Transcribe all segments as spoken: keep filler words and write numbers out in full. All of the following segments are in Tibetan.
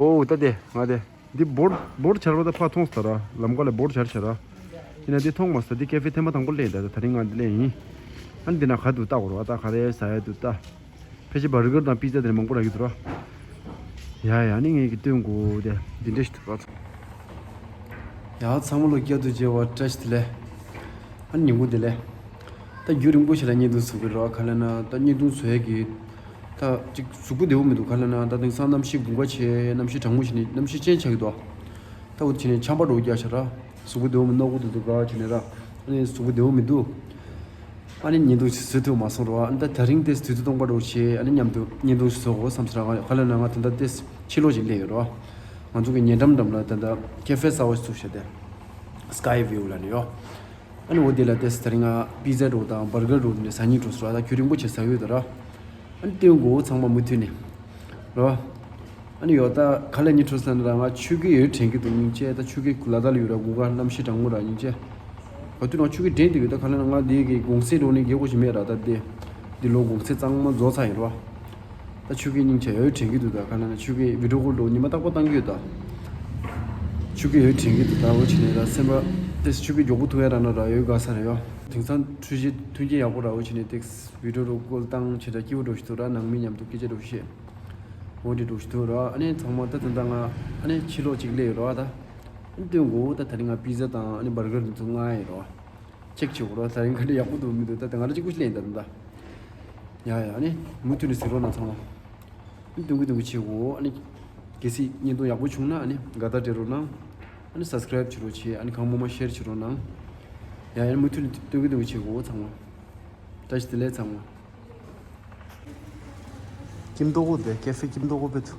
ཨོ་ད་དེ་ང་དེ་འདི་འབོར་འབོར་ཆར་བ་ད་ཕ་མཐོང་སྟ་ར་ལམ་ཀ་ལ་འབོར་ཆར་ཆ་ར། ཡིན་ན་འདི་མཐོང་མ་སྟ་འདི་ཀེ་ཧྥེ་ཐེངས་མ་དང་པོ་ལེན་ད་ད་རིང་ང་འདི་ལེན་ཡིན། ཨ་ནི་འདི་ན་ག་འདུག་ལྟ་གོ་ར་ད་ག་རེ་ཟ་ཡ་འདུག་ད། ཕལ་ཆེར་བར་གར་དང་པི་ཛ་དེ་མང་པོ་རག་གི་འདུག་ར། ཡ་ཡ་ནི་ངས་ཀྱི་སྟོན་དགོས་དེ་འདི་འདྲ་ཞིག་འདུག་ར། ཡ་ཚང་མ་ལོ་བསྐྱར་དུ་མཇལ་བ་བཀྲ་ཤིས་བདེ་ལེགས། ཨ་ནི་ཉིན་གུང་བདེ་ལེགས། ད་རྒྱུན་རིང་པོ་ཞིག་ལ་བརྙན་ཐུང་བཟོ་གི་ར་ག་ལ་ན་ད་བརྙན་ཐུང་བཟོ་ཡ་གི། ད་ཅིག་གཟུགས་པོ་བདེ་བོ་མི་འདུག་ག་ལ་ན་ད་དེང་སང་གནམ་གཤིས་དགུན་ཁ་ཆེ་གནམ་གཤིས་གྲང་མོ་ཞིག་ནི་གནམ་གཤིས་ཅན་ཆགས་ཀྱི་འདུག་ད་འུ་ཆེ་ནས་ཆམ་པ་འགྲོ་རྒྱག་ཤ་ར། གཟུགས་པོ་བདེ་བོ་མི་ནོར་གོ་འདུག་འདུག་ག་ཆེ་ནས་ར། ཨ་ནི་གཟུགས་པོ་བདེ་བོ་མི་འདུག་ཨ་ནི་བརྙན་ཐུང་ཞིག་བཟོ་ཐུབ་མ་སོང་ར། ཨ་ནི་ད་ད་རིང་ཏེས་དུས་ཚོད་སྟོང་པ་འགྲོ་ཆེ་ཨ་ནི་མཉམ་དུ་བརྙན་ཐུང་ཞིག་བཟོ་དགོས་བསམ་ས་ར་ག་ལ་ན་ང་ད་ད་ཏེས་ཕྱི་ལོགས་ཤིག་སླེབས་ཡོད་ར། ང་ཚོ་གི་ཉེ་འགྲམ་འགྲམ་ལ་ད་ད་ཀེ་ཧྥེ་གསར་བ་ཞིག་བཙུགས་ཤ་དེ། Sky View ལ་ནི་ཡོད། ཨ་ནི་འོ་དེ་ལ་ཏེས་ད་རིང་ང་པི་ཛ་འགྲོ་དང་བར་གར་འགྲོ་ནས་ཟ་སྙིང་འགྲོ་སོང་ར། ད་ཁྱོད་རིང་པོ་ཆེ་ཟ་ཡོད་ད་ར། ཨ་ནི་སྟོན་དགོས་ཚང་མ་མུ་མཐུད་ནས། རོ། ཨ་ནི་ཡོད་ད་ག་ལ་ཉི་ཁྲོ་ས་ན་ར་ང་ཆུ་རྐྱལ་ཡོད་དྲན་གྱི་འདུག་སྙིང་རྗེ། ད་ཆུ་རྐྱལ་ལ་དྭགས་ལ་ཡོད་ར་དགུན་ཁ་གནམ་གཤིས་གྲང་མོ་ར་སྙིང་རྗེ། ག་དུས་ན་ཆུ་རྐྱལ་དྲན་གྱི་ཡོད་ད་ག་ལ་ན་ང་འདི་གི་གུང་སེང་འགྲོ་ནི་རྒྱལ་སྒོ་ཞིག་མེད་ར་ད་དེ། འདི་ལོ་གུང་སེང་གཙང་མ་རྫོགས་ཚར་ཡིན་རོ། ད་ཆུ་རྐྱལ་སྙིང་རྗེ་ཡོད་དྲན་གྱི་འདུག་ད་ག་ལ་ན་ཆུ་རྐྱལ་བི་ཌིའོ་ཀོལ་འགྲོ་ཉི་མ་རྟག་པར་བཏང་གི་ཡོད་ད། ཆུ་རྐྱལ་ཡོད་དྲན་གྱི་འདུག་ད་འོ་ཆེ་ནས་ད་སེམས་པ་ཏེས་ཆུ་རྐྱལ་མགྱོགས་པོ་ཐུག་ཡ་ར་ན་ར་ཡོད་དགའ་ས་རེད་ཡོ། དེང་སང་འཕྲུལ་ཆས་མཐུན་རྐྱེན་ཡག་པོ་ར་འོ་ཆེ་ནས་ཏེགས་བི་ཌིའོ་རུ་ཀོལ་བཏང་ཆེ་ད་སྐྱིད་པོ་འགྲོ་ཞིག་འདུག་ར། ནང་མི་མཉམ་དུ་སྐད་ཆ་འགྲོ་ཞིག་འོ་འདི་འགྲོ་ཞིག་འདུག་ར། ཨ་ནི་ཚང་མ་ད་ད་ད་ང་ཨ་ནི་ཕྱི་ལོགས་གཅིག་སླེབས་ཡོད་ར་ད། ཨ་ནི་སྟོན་དགོས་ད་ད་ནི་ང་པི་ཛ་དང་ཨ་ནི་བར་གར་འདི་ཚོ་མངགས་ཡིན་ར། ཅེག་བྱེད་དགོས་ར། ད་རིང་ག་འདྲ་ཡག་པོ་འདུག་མི་འདུག་ད་ད་ང་ར་གཅིག་པུ་ཞིག་ལེན་ད་ད། ཡ་ཡ་ཨ་ནི་མུ་མཐུད་ནས་གཟིགས་རོགས་གནང་ཚང་མ། ཨ་ནི་སྟོན་གི་སྟོན་གི་བྱེད་དགོས། ཨ་ནི་གལ་སྲིད་བརྙན་ཐུང་ཡག་པོ་བྱུང་ན་ཨ་ནི་དགའ་རྟགས་སྤྲད་རོགས་གནང་། ཨ་ནི་སབ་སི་ཀ་རེབ་བྱེད་རོགས་བྱེད། ཨ་ནི་གང་མང་མང་ཤེར་བྱེད་རོགས་གནང་། ཡ་ཡ་མུ་མཐུད་ནས་སྟོན་གི་སྟོན་གི་བྱེད་དགོས་ཚང་མ། བཀྲ་ཤིས་བདེ་ལེགས་ཚང་མ། ཀིམ་ཏོག་གོ་དེ་ཀེ་ཧྥེ་ཀིམ་ཏོག་གོ་པེ་ཐུ།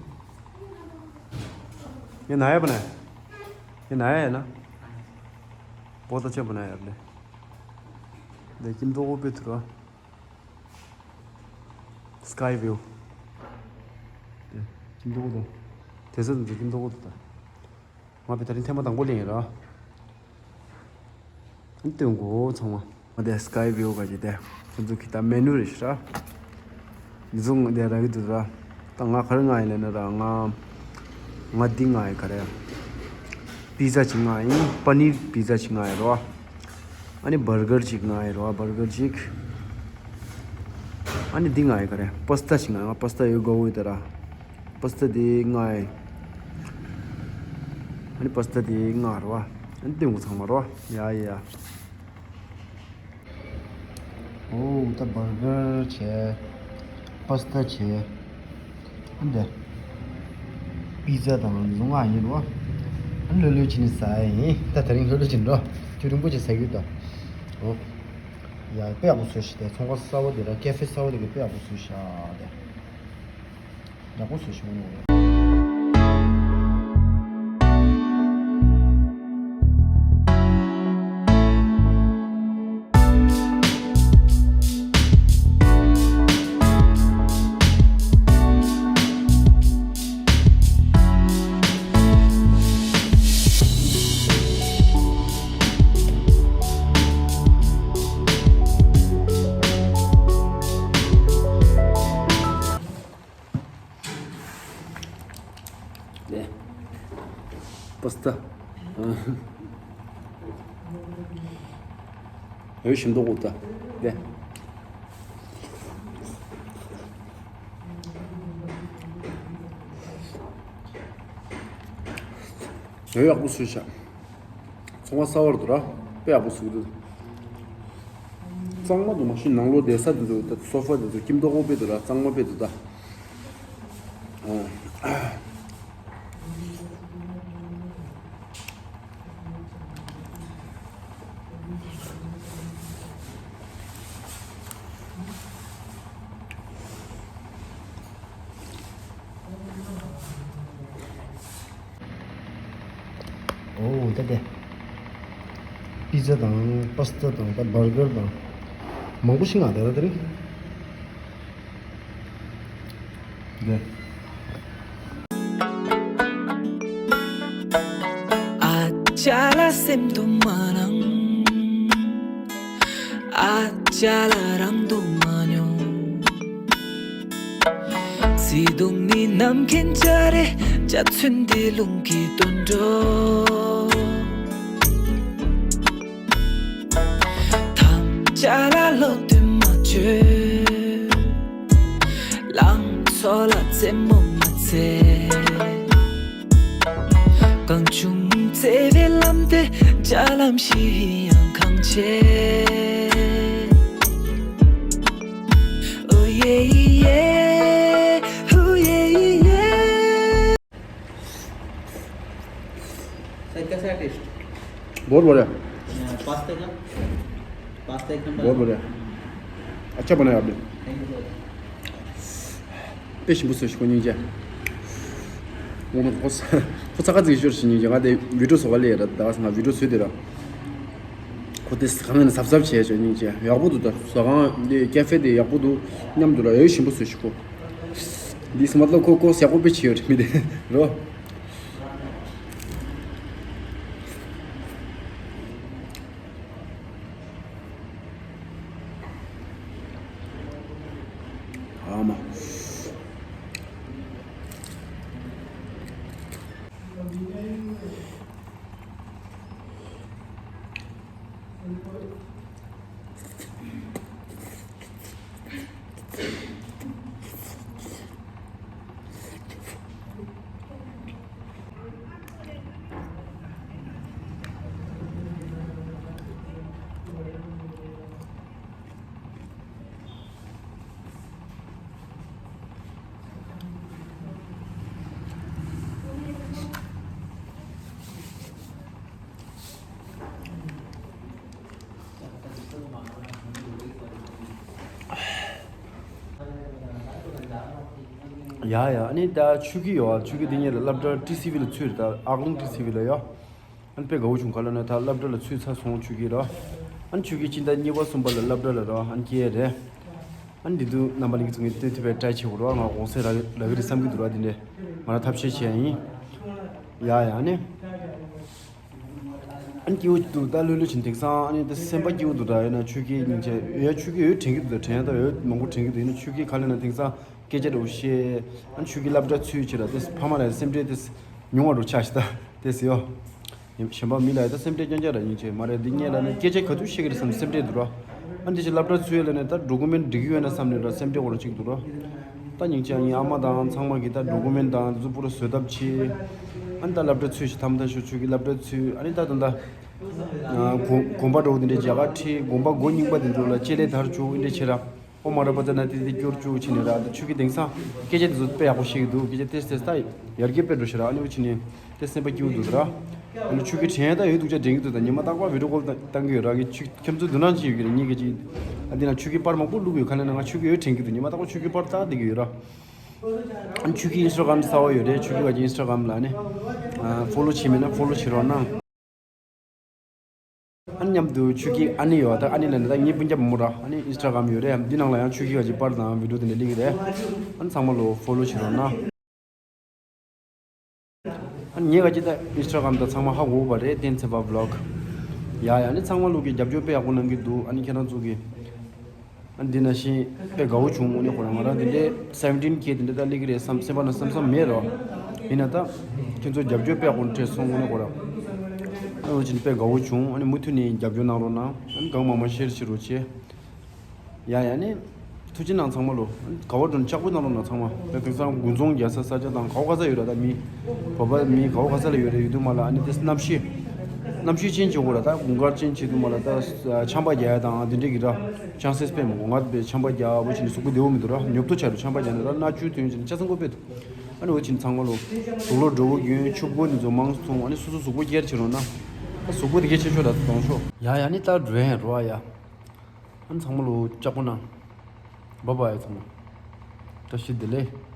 ཡེ་ན་ཡ་པ་ན། ཡེ་ན་ཡ་ཡ་ན། བོ་ད་ཆེ་པ་ན་ཡ་ལེ། དེ་ཀིམ་ཏོག་གོ་པེ་ཐུ་ར། Sky View། དེ་ཀིམ་ཏོག་གོ་དེ། དེ་ས་དེ་ཀིམ་ཏོག་གོ་དེ་ད། ང་བི་ད་རིང་ཐེངས་མ་དང་པོ་ལེན་ཡིན་ར། སྟོན་གོ་ཚང་མ། ང་དེ་Sky View ག་ཅི་དེ། ཁོ་ཚོ་གི་ད་མེ་ནུ་རེད་ཤི་ར། འདི་ཚོ་ང་དེ་ར་གི་འདུག་ར། ད་ང་ག་རེ་མངགས་ཡིན་ལབ་ན་ར་ང་། ང་འདི་མངགས་ཡིན་ག་རེ། པི་ཛ་ཅིག་མངགས་ཡིན། པ་ནིར་པི་ཛ་ཅིག་མངགས་ཡིན་ར། ཨ་ནི་བར་གར་ཅིག་མངགས་ཡིན་ར། བར་གར་ཅིག་ཨ་ནི་འདི་མངགས་ཡིན་ག་རེ། པ་སི་ཏ་ཅིག་མངགས་ཡིན། ང་པ་སི་ཏ་ཡོད་དགའ་བོ་ཡོད་ད་ར། པ་སི་ཏ་དེ་མངགས་ཡིན། ཨ་ནི་པ་སི་ཏ་དེ་མངགས་ར་བ། ཨ་ནི་སྟོན་གོ་ཚང་མ་ར་བ། ཡ་ཡ། ཨོ་ད་བར་གར་བྱས། པ་སི་ཏ་བྱས། ཨ་འདི། པི་ཛ་དང་འདི་ཚོ་མངགས་ཡིན་རོ། ཨ་ལྷོད་ལྷོད་བྱས་ནས་ཟ་ཡ་ཡིན། ད་དེ་རིང་ལྷོད་ལྷོད་བྱས་ནས་འགྲོ། ཁྱོད་རིང་པོ་ཅིག་ཟ་གི་ཡོད་ད། ཨོ། ཡ་དཔེ་ཡག་པོ་བཟོས་ཤག་དེ་ཚོང་ཁང་གསར་པ་དེ་ར་ཀེ་ཧྥེ་གསར་པ་དེ་གི་དཔེ་ཡག་པོ་བཟོས་ཤག་དེ། ཡག་པོ་བཟོས་ཤག་མོ། ལེ། པ་སི་ཏ། ཡོད་ཞིམ་མདོག་གོ་ད། ལེ། ཡོད་ཡག་པོ་བཟོས་ཤག་ཚོང་པ་གསར་པ་འདུག་ར། དཔེ་ཡག་པོ་བཟོས་འདུག་གཙང་མ་འདུག་མ་གཞི་ནང་ལོགས་བསྡད་ས་འདི་ཚོ་ད་སོ་ཕ་འདི་ཚོ་ཀིམ་མདོག་གོ་དཔེ་འདུག་ར། གཙང་མ་དཔེ་འདུག་ད། ཨ། ཨོ་ད་དེ། པི་ཛ་དང་པ་སི་ཏ་དང་ད་བར་གར་དང་། མང་པོ་ཞིག་མངགས་ད་ད་དེ་རིང་། དེ། ཨ་ཅག་ལ་སེམས་དུ་མ་སྣང་། ཨ་ཅག་ལ་རང་དུ་མ་མྱོང་། བརྩེ་དུང་ནི་ནམ་མཁའི་འཇའ་རེ་ འཇའ་ཚོན་འདི་རླུང་གི་དུད་འགྲོ། དམ་བཅའ་ལ་བློ་གཏད་མ་བཅོལ། ལང་ཚོ་ལ་རྩེད་མོ་མ་རྩེ། གང་བྱུང་བརྩེ་བའི་ལམ་དེ་འཇའ་ལམ་ཞིག་ཡང་གང་ཆེ། ཨོ་ཡེ་ཡེ། ཧུ་ཡེ་ཡེ། सर, कैसा है टेस्ट? बहुत बढ़िया। पास्ता का? पास्ता एकदम बहुत बढ़िया। अच्छा बना है आपने। Thank you sir. དཔེ་ཞིམ་པོ་བཟོས་ཤག་ཁོ་སྙིང་རྗེ། ངོ་མ་ཁོ་ས་ཁོ་ས་ཁ་ཙིག་ཤོར་ཞིག་སྙིང་རྗེ། ང་དེ་བི་ཌིའོ་བཟོ་ག་ལས་ཡ་ར། ད་ང་བི་ཌིའོ་བཟོས་དེ་ར། ཁོ་དེ་གང་ཡིན་ན་གཟབ་གཟབ་བྱས་ཤག་སྙིང་རྗེ། ཡག་པོ་འདུག་ད་ཟ་ཁང་དེ་ཀེ་ཧྥེ་དེ་ཡག་པོ་འདུག་མཉམ་དུ་ར་ཡོད་ཞིམ་པོ་བཟོས་ཤག་ཁོ། འདི་སི་མ་ལོ་ཁོ་ཁོ་ཡག་པོ་དཔེ་བྱས་ཡོད་རེད་མི་དེ་རོ། ཨ་མ། ཡ་ཡ། ཨ་ནི་ད་ཆུ་ཁྱི་ཡོད། ཆུ་ཁྱི་དེ་གཉིས་ལ་སློབ་གྲྭ་ཊི་སི་ཝི་ལ་ཚུད་རེད། ད་ཨག་ལུང་ཊི་སི་ཝི་ལ་ཡོད། ཨ་ནི་དཔེ་དགའ་བོ་བྱུང་། ག་ལ་ན་ད་སློབ་གྲྭ་ལ་ཚུད་ཚར་སོང་ཆུ་ཁྱི་ར། ཨ་ནི་ཆུ་ཁྱི་སྤྱི་ཟླ་གཉིས་པ་གསུམ་པ་ལ་སློབ་གྲྭ་ལ་ར་ཨ་ནི་སྐྱེལ་རེད། ཨ་ནི་འདི་དུས་རྣམ་པ་གླིང་གི་ཚོ་ངས་ལྟོས་ཐུབ་པའི་ཊའི་བྱེད་དགོས་ར། ང་གོང་ཚད་རག་རག་གི་རེད་བསམ་གྱི་འདུག་ར། དེ་འདྲས་ང་རང་ཐབས་ཤེས་བྱས་ཡིན། ཡ་ཡ། ཨ་ནི། ཨ་ནི་སྐྱིད་པོ་འདུག་ད་ལྷོད་ལྷོད་བྱས་དེང་སང་ཨ་ནི་ད་སེམས་པ་སྐྱིད་པོ་འདུག་ད་ཡིན་ན་ཆུ་ཁྱི་སྙིང་རྗེ་ཡོད། ཆུ་ཁྱི་འོད་དྲན་གྱི་འདུག་ད་དྲན་ཡ་ད་འོད་མང་པོ་དྲན་གྱི་འདུག་ཡིན་ན་ཆུ་ཁྱི་ག་ལ་ན་དེང་སང་སྐད་ཆ་འདྲ་བོ་བཤད། ཨ་ནི་ཆུ་ཁྱི་སློབ་གྲྭ་ཚུད་བྱས་ར། དེ་ཕ་མ་ལ་སེམས་ཁྲལ་དེ་ཉུང་བ་འགྲོ་ཆགས་ཤི་ད་དེ་སི་ཡོ། གཞན་པ་མི་ལ་ཡ་ད་སེམས་ཁྲལ་རྐྱང་རྐྱང་ར་སྙིང་རྗེ་མ་རེད། འདི་སྔོན་ལ་ནི་སྐད་ཆ་ག་དུས་བཤད་ཀྱི་རེད་བསམ་སེམས་ཁྲལ་འདུག་ར། ཨ་ནི་དེ་ཕྱིར་སློབ་གྲྭ་ཚུད་ཡ་ལ་ནི་ད་ཌོ་ཀུ་མེན་འགྲིག་གི་ཡོད་ན་བསམ་ནས་ར་སེམས་ཁྲལ་འོ་ར་གཅིག་འདུག་ར། ད་སྙིང་རྗེ་ངའི་ཨ་མ་དང་ཚང་མ་གིས་ད་ཌོ་ཀུ་མེན་དང་དེ་ཚོ་པུ་ར་བཟོ་ཐབས་བྱས། ཨ་ནི་ད་སློབ་གྲྭ་ཚུད་ཤག་ཐམ་ཐམ་ཤོག་ཆུ་ཁྱི་སློབ་གྲྭ་ཚུད། ཨ་ནི་ད་ད་ད་ཨ་གོམ་གོམ་པ་འདྲ་བོ་དེ་འདྲས་རྒྱ་གར་ཁྲིད། གོམ་པ་མགོ་རྙིང་པ་དེ་ཚོ་ལ་ལྕེ་ལེ་དར་བཅུག་ཨིན་འདྲས་བྱས་ར། ཨོ་མ་ར་པ་ཙ་ན་ཏི་ཏི་སྐྱོར་བཅུག་བྱས་ནས་ར། ད་ཆུ་ཁྱི་དེང་སང་སྐད་ཆ་དེ་ཚོ་དཔེ་ཡག་པོ་བཤད་ཀྱི་འདུག་སྐད་ཆ་ཏེས་ཏེས་ད་ཡར་རྒྱས་དཔེ་འགྲོ་ཤག་ར། ཨ་ནི་འུ་ཆི་ནས་ཏེ་སེམས་པ་སྐྱིད་པོ་འདུག་ད་ར། ཨ་ནི་ཆུ་ཁྱི་དྲན་ཡ་ད་འོད་སྡུག་ཅག་དྲན་གྱི་འདུག་ད་ཉི་མ་རྟག་པར་བི་ཌིའོ་ཀོལ་བཏང་གི་ཡོད་ར། ངས་ཆུ་ཁྱི་ཁྱེད་ཚོ་འདུག་ན་ཅི་ཡོད་ཀྱི་རེད། ངས་སྐད་ཅིག་ཨ་འདི་ན་ཆུ་ཁྱི་པར་མང་པོ་བླུགས་ཡོད། ག་ལ་ན་ང་ཆུ་ཁྱི་འོད་དྲན་གྱི་འདུག་ཉི་མ་རྟག་པར་ཆུ་ཁྱི་པར་བཏང་བསྡད་ཀྱི་ཡོད་ར། ཨ་ནི་ཆུ་ཁྱི་ཨིན་སི་ཊ་གྷ་རམ་གསར་པ་ཡོད་རེད། ཆུ་ཁྱི་ག་ཅིག་ཨིན་སི་ཊ་གྷ་རམ་ལ་ནི་ཨ་ཕོ་ལོ་བྱས་མེད་ན་ཕོ་ལོ་བྱེད་རོགས་གནང་། ཨ་ནི་མཉམ་དུ་ཆུ་ཁྱི་ཨ་ནེ་ཡོད། ད་ཨ་ནེ་ལ་ནི་ད་ངའི་སྤུན་ཀྱག་བུ་མོ་ར། ཨ་ནི་ཨིན་སི་ཊ་གྷ་རམ་ཡོད་རེད། འདི་ནང་ལ་ཡང་ཆུ་ཁྱི་ག་ཅིག་པར་དང་བི་ཌིའོ་དེ་འདྲ་སླེབས་ཀྱི་རེད། ཨ་ནི་ཚང་མ་ལོ་ཕོ་ལོ་བྱེད་རོགས་གནང་། ཨ་ནི་ངས་ག་ཅིག་ད་ཨིན་སི་ཊ་གྷ་རམ་ད་ཚང་མ་ཧ་གོ་བ་རེད། བསྟན་འཛིན་པ་བི་ལོག་ཡ་ཡ། ཨ་ནི་ཚང་མ་ལོ་གིས་རྒྱབ་སྐྱོར་དཔེ་ཡག་པོ་གནང་གི་འདུག་ཨ་ནི་ཁྱེད་རང་ཚོ་གིས། ཨ་འདི་ནང་བཞིན་དཔེ་དགའ་བོ་བྱུང་། དངོས་གནས་ཁོ་རང་ང་རང་འདི་འདྲའི་སེ་བེན་ཊིན་ཀེ་དེ་འདྲ་ད་སླེབས་ཀྱི་རེད་བསམ་སེམས་པ་ན་བསམ་བསམ་མེད་རོ། ཡིན་ན་ད་ཁྱེད་ཚོ་རྒྱབ་སྐྱོར་དཔེ་ཡག་པོ་སྤྲད་སོང་། དངོས་གནས་ཁོ་རང་ཨ་འུ་ཆི་ནི་དཔེ་དགའ་བོ་བྱུང་། ཨ་ནི་མུ་མཐུད་ནས་རྒྱབ་སྐྱོར་གནང་རོགས་གནང་། ཨ་ནི་གང་མང་མང་ཤེར་བྱེད་རོགས་བྱེད། ཡ་ཡ་ནི། ཐུགས་རྗེ་གནང་ཚང་མ་ལོ། ག་བ་འགྲོ་ན་ལྕགས་པོ་གནང་རོགས་གནང་ཚང་མ། ད་དེང་སང་དགུན་ཚོང་རྒྱག་ས་ས་ཆ་དང་ག་བ་ག་ས་ཡོད་ར། ད་མི་བོད་པ་མི་ག་བ་ག་ས་ལ་ཡོད་རེད། ཡོད་དུས་མ་ལ་ཨ་ནི་དེ་གནམ་གཤིས་གནམ་གཤིས་ཅན་བྱེད་དགོས་ར། ད་དགུན་ཁར་ཅན་བྱེད་དུས་མ་ལ་ད་ཆམ་པ་རྒྱག་ཡ་དང་དེ་འདྲས་ཀྱི་ར་ཅན་སེས་དཔེ་མང་པོ། ང་དཔེ་ཆམ་པ་རྒྱག་བོ་བྱས་ནས་གཟུགས་པོ་བདེ་བོ་མི་འདུག་ར། ཉོབ་ཏོ་ཆགས་འདུག་ཆམ་པ་རྒྱག་ནས་ར་སྣ་ཆུ་ཐོན་བྱས་ནས་ཆ་ཚང་པོ་དཔེ་འདུག་ཨ་ནི་འོ་བྱས་ནས་ཚང་མ་ལོ་དུག་ལོག་འདྲ་བོ་གྱོན། ཆུ་བོ་དེ་ཚོ་མང་སོང་། ཨ་ནི་སོ་སོ་གཟུགས་པོ་ཀེར་བྱེད་རོགས་གནང་། ད་གཟུགས་པོ་དེ་གས་ཆེ་ཤོས་ར་གཏོང་ཤོག་ཡ་ཡ་ནི་ད་འགྲོ་ཡ་རོ་ཨ་ཡ། ཨ་ནི་ཚང་མ་ལོ་ལྕགས་པོ་གནང་། བ་བ་ཡ་ཚང་མ། བཀྲ་ཤིས་བདེ་ལེགས།